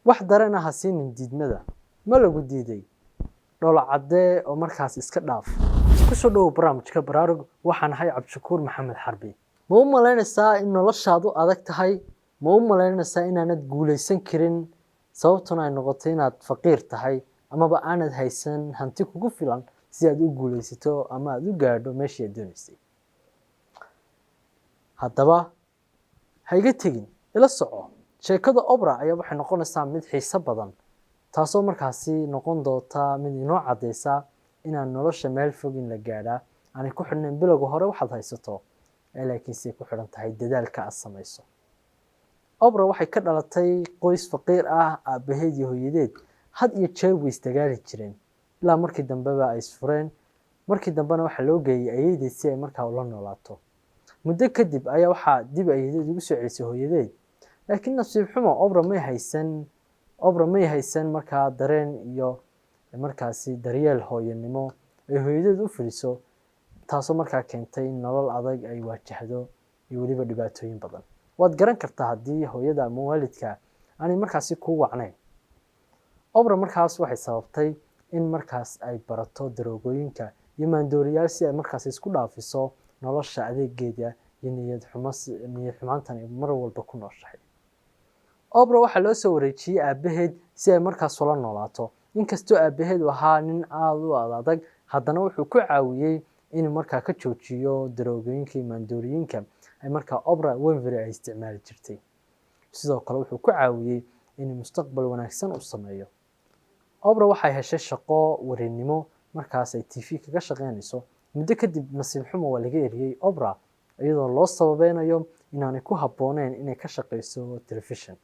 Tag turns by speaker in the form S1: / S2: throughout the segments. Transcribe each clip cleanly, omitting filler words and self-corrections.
S1: Wax dareen ah ha siinin diidmada. Ma lagu diiday? Dhoola caddee oo markaas iska dhaaf. Kusoo dhowow barnaamijka Baraarug. Waxaan ahay Cabdishakuur Maxamed Xarbi. Ma u malaynaysaa in noloshaadu adag tahay? Ma u malaynaysaa inaanad guulaysan karin, sababtuna ay noqotay inaad faqiir tahay amaba aanad haysan hanti kugu filan si aad u guulaysato ama aad u gaadho meeshii aad doonaysay? Haddaba ha iga tegin, ila soco. Sheekada Oprah ayaa waxay noqonaysaa mid xiiso badan, taasoo markaasi noqon doonta mid inoo caddeysa inaan nolosha meel fog in la gaadhaa aanay ku xidhnayn bilowga hore waxaad haysato, ee laakiinse ku xidhan tahay dadaalka aad samayso. Oprah waxay ka dhalatay qoys faqiir ah. Aabaheed iyo hooyadeed had iyo jeer way isdagaali jireen, ilaa markii dambeba ay isfureen. Markii dambena waxaa loo geeyey ayeedeed si ay markaa ula noolaato. Muddo kadib ayaa waxaa dib ayeedeed ugu soo celisay hooyadeed, laakiin nasiib xumo, Oprah may haysan markaa dareen iyo markaasi daryeel hooyanimo ay hooyadeed u fidiso, taasoo markaa keentay in nolol adag ay waajahdo iyo weliba dhibaatooyin badan. Waad garan kartaa haddii hooyada ama waalidka aanay markaasi kuu wacnayn. Oprah markaas waxay sababtay in markaas ay barato daroogooyinka iyo maandooriyaal si ay markaas isku dhaafiso nolosha adeegeeda iyo niyad xumo, niyad xumaantan ay mar walba ku nooshahay. Oprah waxaa loo soo wareejiyey aabaheed si ay markaas ula noolaato. Inkastoo aabaheed uu ahaa nin aada u adag, haddana wuxuu ku caawiyey inuu markaa ka joojiyo daroogooyinka iyo maandooriyinka ay markaa Oprah Winfrey ay isticmaali jirtay. Sidoo kale wuxuu ku caawiyey inuu mustaqbal wanaagsan u sameeyo. Oprah waxay heshay shaqo warinimo markaas ay TV kaga shaqeynayso. Muddo kadib, nasiib xumo, waa laga eriyey Oprah, iyadoo loo sababeynayo inaanay ku habbooneyn inay ka shaqeyso telefishin.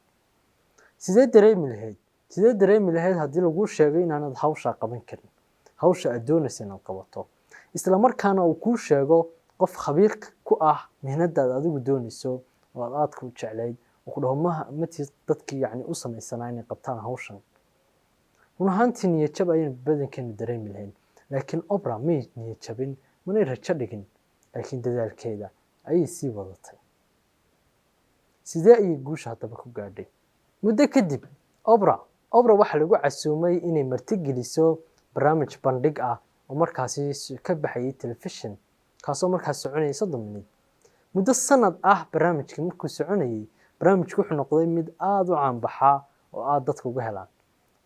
S1: Sidee dareemi lahayd? Sidee dareemi lahayd haddii laguu sheego inaanad hawshaa qaban karin, hawsha aad doonaysa inaad qabato, isla markaana uu kuu sheego qof khabiir ku ah mihnadaad adigu doonayso oo aad aadka u jeclayd, uu ku dhaho ma tihid dadkii yacni u samaysanaa inay qabtaan hawshan? Run ahaantii, niyad jab ayaynu badankeenu dareemi lahayn, laakiin Oprah may niyad jabin, manay rajo dhigin, laakiin dadaalkeeda ayay sii wadatay. Sidee ayay guusha haddaba ku gaadhay? Muddo kadib, Oprah waxaa lagu casuumay inay martigeliso barnaamij bandhig ah oo markaasi ka baxayay telefishin, kaasoo markaas soconayay 30 minid. Muddo sanad ah barnaamijkii markuu soconayay, barnaamijku wuxuu noqday mid aada u caanbaxaa oo aada dadka uga helaan.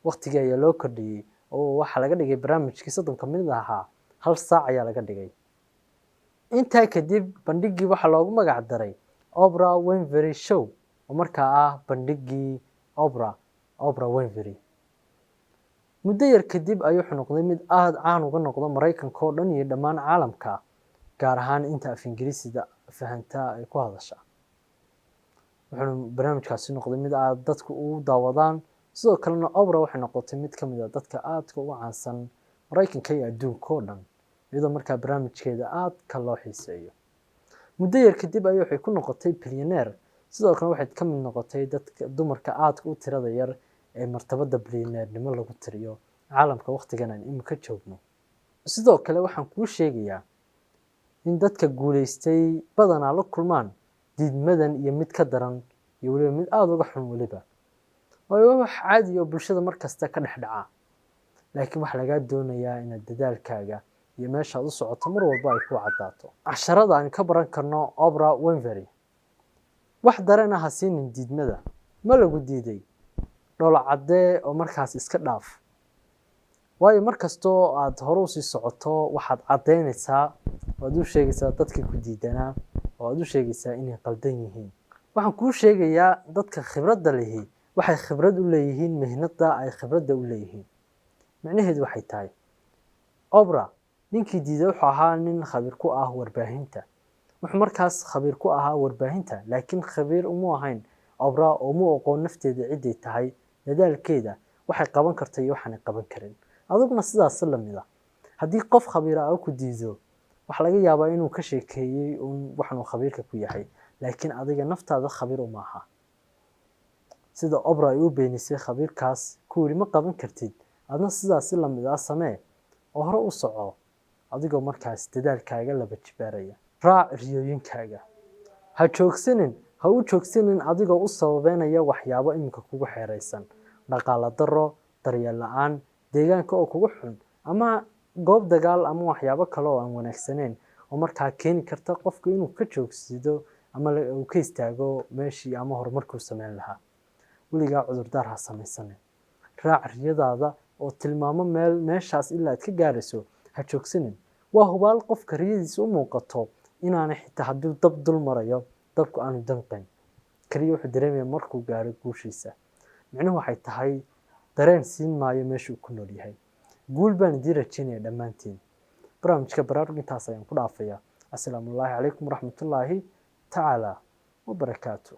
S1: Waqtigii ayaa loo kordhiyey oo waxaa laga dhigay barnaamijkii 30-ka minid ahaa hal saac ayaa laga dhigay. Intaa kadib, bandhiggii waxaa loogu magac daray Oprah Winfrey Show, oo markaa ah bandhiggii Oprah Winfrey. Muddo yar kadib ayuu wuxuu noqday mid aada caan uga noqdo Maraykanka oo dhan iyo dhammaan caalamka, gaar ahaan inta af Ingiriisida fahantaa ay ku hadasha. Wuxuuna barnaamijkaasi noqday mid aada dadku ugu daawadaan. Sidoo kalena Oprah waxay noqotay mid ka mid ah dadka aadka uga caansan Maraykanka iyo adduunka oo dhan, iyadoo markaa barnaamijkeeda aadka loo xiiseeyo. Muddo yar kadib ayay waxay ku noqotay bilyaneer. Sidoo kale waxay ka mid noqotay dadka dumarka aadka u tirada yar ee martabada bilyaneernimo lagu tiriyo caalamka waqtigan aan imika joogno. Sidoo kale waxaan kuu sheegayaa in dadka guulaystay badanaa la kulmaan diidmadan iyo mid ka daran iyo weliba mid aada uga xun weliba, waayo wax caadi oo bulshada mar kasta ka dhex dhaca. Laakiin waxaa lagaa doonayaa inaad dadaalkaaga iyo meeshaad u socoto mar walba ay ku caddaato. Casharada aan ka baran karno Oprah Winfrey: wax dareen ah ha siinin diidmada. Ma lagu diiday? Dhoola caddee oo markaas iska dhaaf, waayo mar kastoo aad hore usii socoto, waxaad caddaynaysaa oo aad u sheegaysaa dadkii ku diidanaa oo aad u sheegaysaa inay qaldan yihiin. Waxaan kuu sheegayaa, dadka khibradda lihi waxay khibrad u leeyihiin mihnada ay khibradda u leeyihiin. Micnaheedu waxay tahay, Oprah ninkii diiday wuxuu ahaa nin khabiir ku ah warbaahinta. Wuxuu markaas khabiir ku ahaa warbaahinta, laakiin khabiir umu ahayn Oprah oo mu aqoon nafteeda, ciday tahay, dadaalkeeda, waxay qaban karto iyo waxaanay qaban karin. Adiguna sidaas lamid ah, haddii qof khabiira ah ku diido, waxaa laga yaabaa inuu ka sheekeeyey uun waxan uu khabiirka ku yahay, laakiin adiga naftaada khabiir uma aha. Sida Oprah ay u beenisay khabiirkaas ku yidhi "Ma qaban kartid", adna sidaasi lamid ah samee oo hore u soco, adigoo markaas dadaalkaaga laba jibaaraya. Raac riyooyinkaaga, ha joogsanin, ha u joogsanin adigoo u sababeynaya waxyaabo iminka kugu xeeraysan. Dhaqaala darro, daryeel la-aan, deegaanka oo kugu xun, ama goob dagaal, ama waxyaabo kale oo aan wanaagsaneyn oo markaa keeni karta qofku inuu ka joogsado ama uu ka istaago meeshii ama horumarkuu sameyn lahaa. Weligaa cudurdaar ha samaysanin. Raac riyadaada oo tilmaamo meel meeshaas ilaa aad ka gaarayso ha joogsanin. Waa hubaal qofka riyadiisa u muuqato inaanay xitaa hadduu dab dul marayo dabku aanu danqayn. Kaliya wuxuu dareemaya markuu gaaro guushiisa. Micnuhu waxay tahay dareen siin maayo meesha uu ku nool yahay. Guul baan idiin rajaynaya dhammaantiin. Barnaamijka Baraarug intaas ayaan ku dhaafayaa. Assalaamu ullaahi calaykum waraxmatullaahi tacaala wabarakaatu.